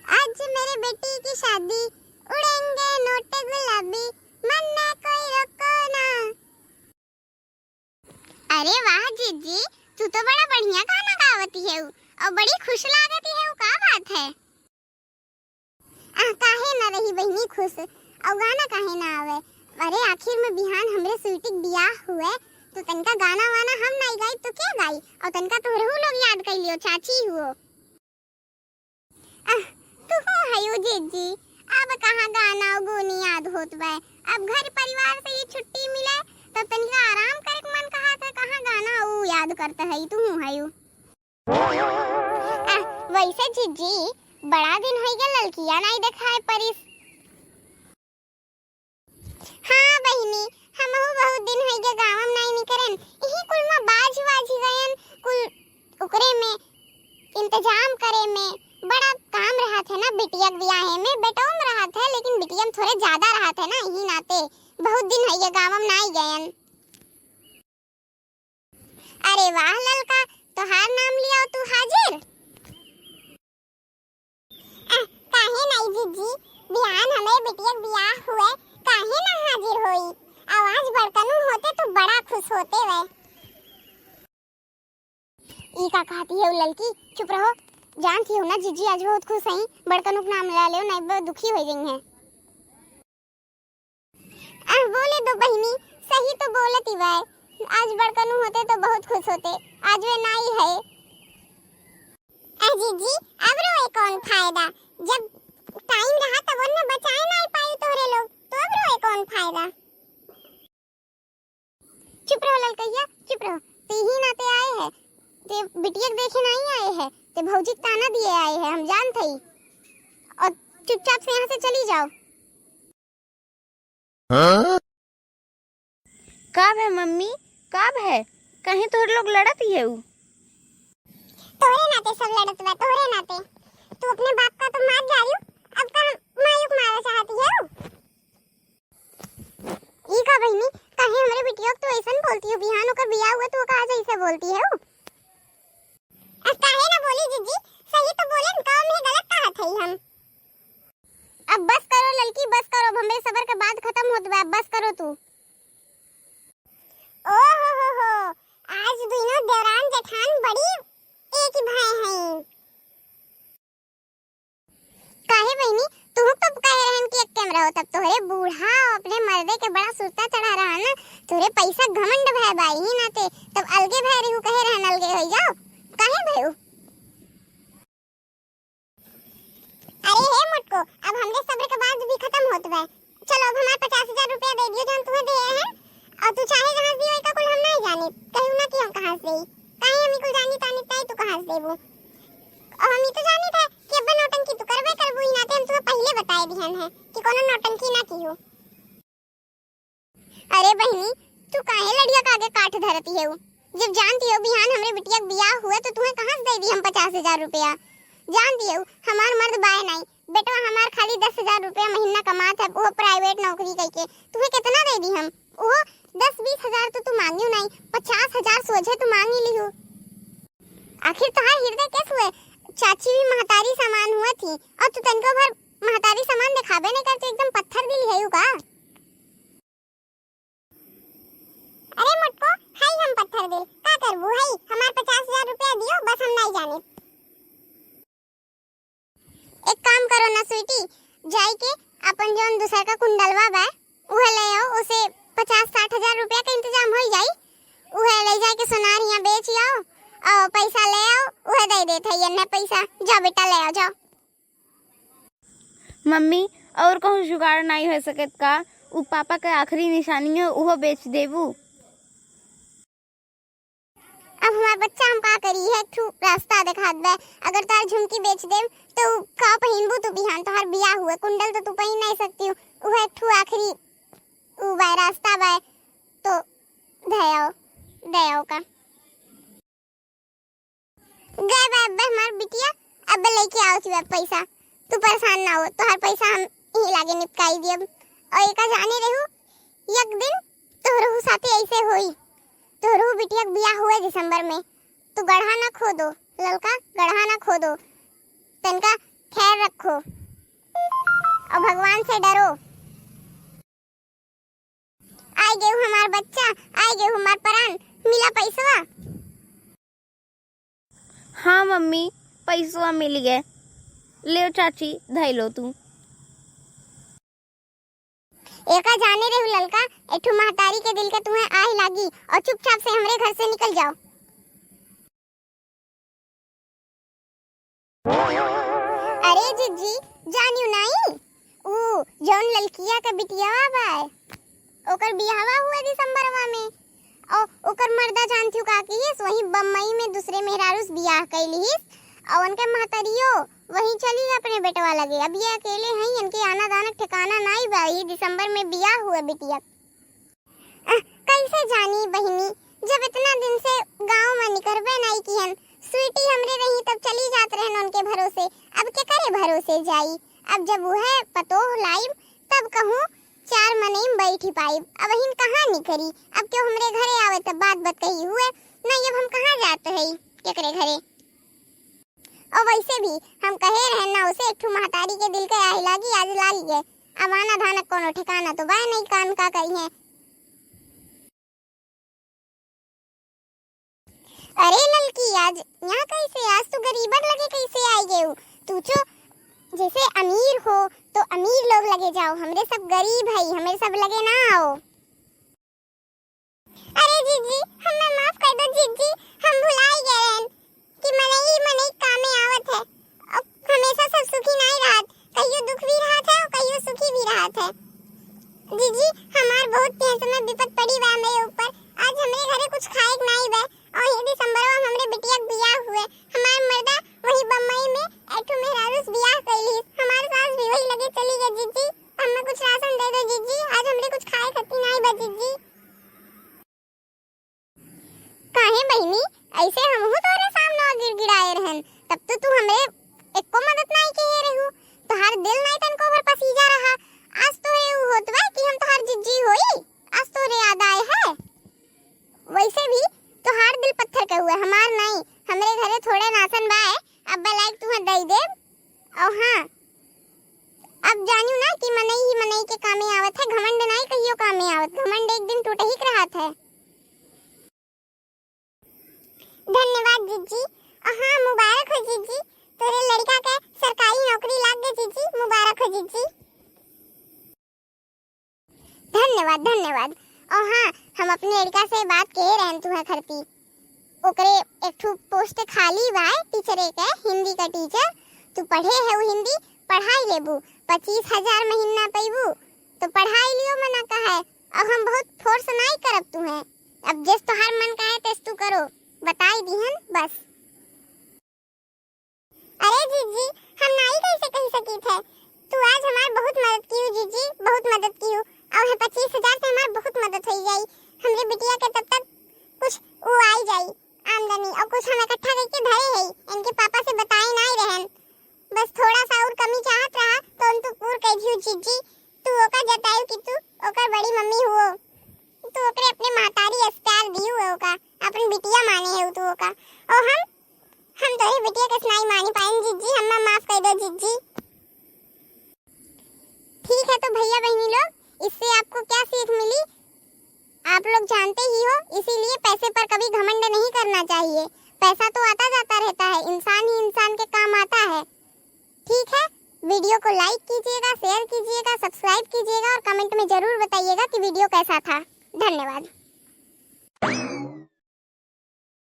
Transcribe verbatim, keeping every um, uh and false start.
आज मेरे बेटी की शादी, उड़ेंगे नोट गुलाबी, मन में कोई रोको ना। अरे वाह जीजी, तू तो बड़ा बढ़िया गाना गावती है और बड़ी खुश लागती है, का बात है? आह, काहे ना रही बहिनी खुश, और गाना काहे ना आवे? अरे आखिर में बिहान हमरे स्वीटी के बियाह हुए, तो तनका गाना वाना हम नाई गाई तो के गाई? और तनका तोहरहू लोग याद कर लियो, चाची हुओ। आह, तू हयू जीजी, अब कहाँ गाना और गुन याद होत बा? अब घर परिवार से ये छुट्टी मिले, तब तनिका आराम करे के मन कहा था, कहाँ गाना ऊ याद करत है, तू हयू। आह, वैसे जीजी, बड़ा दिन होइ गया ललकिया नाई देखाए परिस। हाँ बहिनी, हमहू बहुत दिन होइ गए गाँव में नाई निकरन। इही कुल में बाझ वाझ गयन, कुल ओकरे में इंतजाम करे में बड़ा काम रहत है ना, बिटिया के बियाहे में, बेटो में रहत है, लेकिन बिटिया में थोड़े ज्यादा रहत है ना, इही नाते बहुत दिन होइ गए गाँव में नाई गयन। अरे वाह ललका, तोहार नाम लियाओ तू हाजिर। आह, काहे नाई जीजी, बिहान हमरे बिटिया के बियाह हुए, काहे ना हाजिर होई? आवाज बड़कनू होते तो बड़ा खुश होते वे। ई का कहती है उ ललकी? चुप रहो, जानती हो ना जीजी आज बहुत खुश हैं, बड़कनू के नाम ले लेओ, नाई ब-, दुखी हो गई हैं। आह, बोले दो बहिनी, सही तो बोलत ही बाय। आज बड़कनू होते तो बहुत खुश होते, आज वे नाई है। आह, जीजी, अब रोए कौन फायदा? जब टाइम रहा तब उनने बचाए नाई पाई तोहरे लोग, तो अब रोए कौन फायदा? चुप रहो ललकैया, चुप रहो। ते ही नाते आए है, ते बिटिया के देखे नाई आए है, ते भौजी के ताना दिए आए है, हम जानत हई। और चुपचाप से यहाँ से चली जाओ। हाँ? का भय मम्मी, का भय? कहीं तोहरे लोग लड़त ही है उ? तोहरे नाते सब लड़त बा, तोहरे नाते। तू अपने बाप का तो मार जा रही हो, अब का हम मायूक मारा चाहती है उ? ई का बहिनी, काहे हमरे बिटिया के तू ऐसन बोलती हो? बिहान ओकर बियाह हुआ, तू ओका आज ऐसे बोलती है उ? अब काहे ना बोली जीजी, सही तो बोले न, का में गलत कहत हई हम। अब बस करो ललकी, बस करो, अब हमरे सबर के बात खत्म होत बा, अब बस करो तू। ओ हो हो हो, आज दुइनो देवरान जेठान बड़ी एक भाई हैं। काहे बहिनी, तुहू तो कहे रहन कि एक्के में रहो, तब तोहरे बूढ़ा अपने मर्दे के बड़ा सुरता चढ़ा रहा ना, तोहरे पैसा घमंड भय बा, यही नाते तब अलगे भय रहू, कहे रहन अलगे हो जाओ, काहे भयू? अरे हे मोटको, अब हमरे सब्र के बात भी खत्म होत बा। चलो, अब हमार पचास हजार रुपया दे दियो, जौन तुहे दे हैं, और तू चाहे कहाँ से दियो, एका कुल हम नहीं जाने, कहू ना कि हम कहाँ से देई, काहे हम ई कुल जानी तानी ताई तू कहाँ से देबू? और हम ई तो जानी था कि अब नौटंकी तू करबे करबू, ई नाते हम तुहे पहले बताए दिहन है कि कोनो नौटंकी ना कियो। अरे बहिनी, तू काहे लड़िया का आगे काठ धरती है उ? जब जानती हो बिहान हमरे बिटिया के बियाह हुआ तो तुहे कहाँ से दे दी हम पचास हजार रुपया? जानती हो हमार मर्द बाय नाई, बेटवा हमार खाली दस हजार रुपया महीना कमात है, वो प्राइवेट नौकरी करके। तुहे कितना दे दी हम? वो दस बीस हजार तो तू मांगियो नाई, पचास हजार सोझे तू मांगी लिहू। आखिर तोहार हृदय कैसे हुए? चाची भी महतारी समान हुआ थी और तू तनको भर महतारी समान दिखाबे नहीं करती, एकदम पत्थर दिल है यू का? अरे मोटको, हाई हम पत्थर दिल, का करबू हाई? हमार पचास हजार रुपया दियो, बस हम नहीं जाने। एक काम करो ना स्वीटी, जाई के अपन जौन दूसर का कुंडलवा बा, उहे ले आओ, उसे पचास साठ हजार रुपया का इंतजाम हो जाई। उहे ले जाए के सोनार यहाँ बेच आओ और पैसा ले आओ, उहे दे देत है ये पैसा। जाओ बेटा, ले आओ, जाओ। मम्मी, और कहूँ जुगाड़ नाई हो सकत का? उ पापा के आखिरी निशानी हो, उहो बेच देबू। अब हमार बच्चा हम का करी, है एक ठू रास्ता देखात बा। अगर तार झुमकी बेच देब तो का पहिनबू तू बिहान? तोहार बियाह हुए, कुंडल तो तू पहिन नहीं सकती हो। उहे एक ठू आखिरी उ बा, रास्ता बा, तो दयाओ, दयाओ का। गए बा अब हमार बिटिया, अब लेके आओ थी पैसा। तू परेशान ना हो, तोहार पैसा हम यही लागे निपटाई दियब। और एका जाने रहू, एक दिन तोहरहू साथे ऐसे होई। तोहरहू बिटिया के बियाह हुए दिसंबर में। तू गढ़ा ना खोदो ललका, गढ़ा ना खोदो। तनका खैर रख, रखो और भगवान से डरो। आइ गयो हमार बच्चा, आइ गयो हमार परान, मिला पैसवा। हाँ मम्मी, पैसवा मिल गए। ले चाची, धइ लो तू। एका जाने रहू ललका, एक ठो महतारी के दिल के तुहें आह लागी और चुपचाप से हमरे घर से निकल जाओ। अरे जिज्जी, जानियो नाई, ऊ जौन ललकिया के बिटियावा बाय, ओकर बियाहवा हुआ दिसंबरवा में। और ओकर मर्दा जानथियो का किहिस, वहीं बम्बई में दूसरे मेहरारू से बियाह कइ लिहिस और उनके महतरियो वहीं चली गई अपने बेटवा लगे। अब ये अकेले हैं, इनके आना जाना ठिकाना नाई बा। ये दिसंबर में बियाह हुआ बिटिया। अह, कैसे जानी बहिनी, जब इतना दिन से गांव में निकरबे नाई किहन। स्वीटी हमरे रही तब चली जात रहन उनके भरोसे, अब के करे भरोसे जाई? अब जब वह पतोह लाइब तब कहूँ चार मनई में बैठी पाइब। अब हिन कहाँ निकरी? अब क्यों हमरे घरे आवे तब बात बतकही हुए नाई, अब हम कहाँ जात है केकरे घरे? और वैसे भी हम कहे रहन ना उसे, एक ठो महतारी के दिल के आही लागी, आज लागी गए। अब आना धाना कोनो ठिकाना तो बाय नहीं, कान का कही है। अरे ललकी, आज यहाँ कैसे? आज तू गरीबन लगे कैसे आइ गयू? तू चो जैसे अमीर हो तो अमीर लोग लगे जाओ, हमरे सब गरीब है, हमरे सब लगे ना आओ। अरे जिज्जी, हमें माफ कर दो जिज्जी, हम भुलाई गए रहन कि मनई मनई कामे आवत है। अब हमेशा सब सुखी नाई रहत, कहियो दुख भी रहत है और कहियो सुखी भी रहत है। जिज्जी, हमार बहुत टेंशन में विपत पड़ी बा हमरे ऊपर। आज हमरे घरे कुछ खाए के नाई बा और ये दिसंबरवा में हमरे बिटिया के बियाह हुए। हमार मर्दा वही बम्बई में एक ठो मेहरारू से बियाह कइली। हमार सास भी वही लगे चली गई जिज्जी। हमें कुछ राशन दे दो जिज्जी, आज हमरे कुछ खाए खातिर नाई बा जिज्जी। काहे बहिनी, ऐसे हमहू तोरे सामने गिड़गिड़ाए रहन, तब तो तू हमरे एको मदद नाई किहे रहू। तोहार दिल नाई तनको भर पसीजा रहा। आज तो ये उ होत बा कि हम तोहार जिज्जी होई, आज तोरे याद आए है। वैसे भी तोहार दिल पत्थर के हुए, हमार नाई। हमरे घरे थोड़े नासन बाए, अब बलाइक तुहें दई देब। और हाँ, अब जानियो ना कि मनई ही मनई के कामे आवत है, घमंड नाई कहियो कामे आवत, घमंड एक दिन टूटही के रहत है। धन्यवाद जिज्जी। और हाँ, मुबारक हो जिज्जी, तोरे लड़का के सरकारी नौकरी लाग गई जिज्जी, मुबारक हो जिज्जी। धन्यवाद, धन्यवाद। और हाँ, हम अपने लड़का से बात कहे रहन तुहे खरती, ओकरे एक ठो पोस्ट खाली बाय टीचरे के, हिंदी का टीचर। तू पढ़े है वो हिंदी, पढ़ाई लेबू, पच्चीस हजार महीना पैबू तो पढ़ाई लियो, मना का है। अब हम बहुत फोर्स नाई करब तुहे, अब जस तोहार मन का है तस तू करो, बताई दिहन बस। अरे जिज्जी, हम नाई कैसे कही सकीत है, तू आज हमार बहुत मदद किहू जिज्जी, बहुत मदद किहू। और है पच्चीस हजार से हमार बहुत मदद होई जाई, हमरे बिटिया के तब तक कुछ उ आई जाई आमदनी, और कुछ हम इकट्ठा करके धरे है, इनके पापा से बताए नाई रहन, बस थोड़ा सा और कमी चाहत रहा तो उन तू पूर कर दियो जिज्जी। तू ओका जतायू कि तू ओकर बड़ी मम्मी हुओ, तू ओकरे अपने महतारी अस प्यार दियू है ओका, अपन बिटिया माने है तू ओका। और हम हम तोहरी बिटिया के नाई मानी पाएन जिज्जी, हमें माफ कर दो जिज्जी। ठीक है, तो भैया बहनी लोग, इससे आपको क्या सीख मिली? आप लोग जानते ही हो, इसीलिए पैसे पर कभी घमंड नहीं करना चाहिए। पैसा तो आता जाता रहता है, इंसान ही इंसान के काम आता है। ठीक है, वीडियो को लाइक कीजिएगा, शेयर कीजिएगा, सब्सक्राइब कीजिएगा और कमेंट में जरूर बताइएगा कि वीडियो कैसा था। धन्यवाद।